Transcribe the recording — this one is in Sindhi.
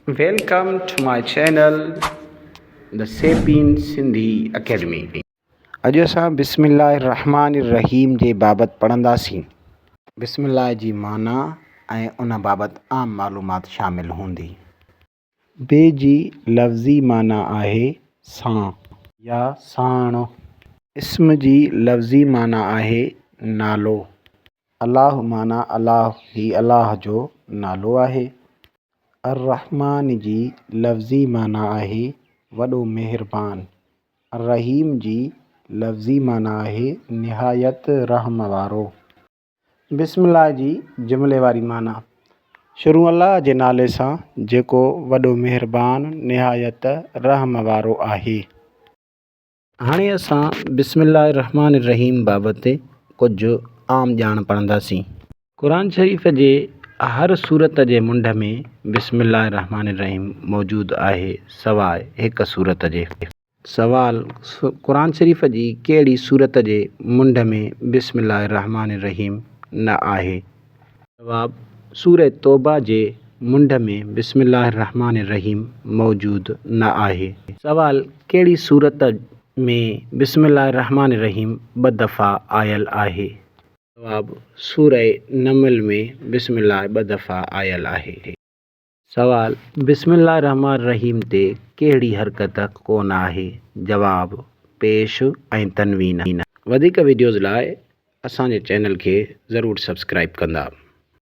Welcome to my channel the Sapien Sindhi Academy. اڄ اسان بسم الله الرحمٰن الرحيم جي بابت پڙهنداسين. بسم الله جي معنيٰ ۽ ان بابت عام معلومات شامل هوندي. بي جي لفظي معنيٰ آهي سان يا ساڻ. اسم جي لفظي معنيٰ آهي نالو. الله معنيٰ الله هي الله جو نالو آهي. الرحمان جي لفظي معنيٰ آهي وڏو مهربان. الرحيم جي لفظي معنيٰ آهي نهايت رحم وارو. بسم الله جي جملي واري معنيٰ، شروع الله جي نالي سان جيڪو وڏو مهربان نهايت رحم وارو آهي. هاڻي اسان بسم الله الرحمٰن الرحيم بابت ڪجهه عام ڄاڻ پڙهنداسين. قرآن شريف جي هر سورت جي منڍ ۾ بسم الله الرحمٰن الرحيم موجود آهي سواء هڪ سورت جي. سوال، قرآن شريف جي ڪهڙي سورت جي منڍ ۾ بسم الله الرحمٰن الرحيم نه آهي؟ جواب، سورة توبه جي منڍ ۾ بسم الله الرحمٰن الرحيم موجود نه آهي. سوال، ڪهڙي سورت ۾ بسم الله الرحمٰن الرحيم ٻه دفعا آيل آهي؟ جواب، سوره نمل ۾ بسم الله ٻه دفعا آيل آهي. سوال، بسم الله الرحمٰن الرحيم تي ڪهڙي حرڪت ڪونه آهي؟ جواب، پيش ۽ تنوين. وڌيڪ وڊيوز لاء اسان جي چينل کي ضرور سبسڪرائيب ڪندا.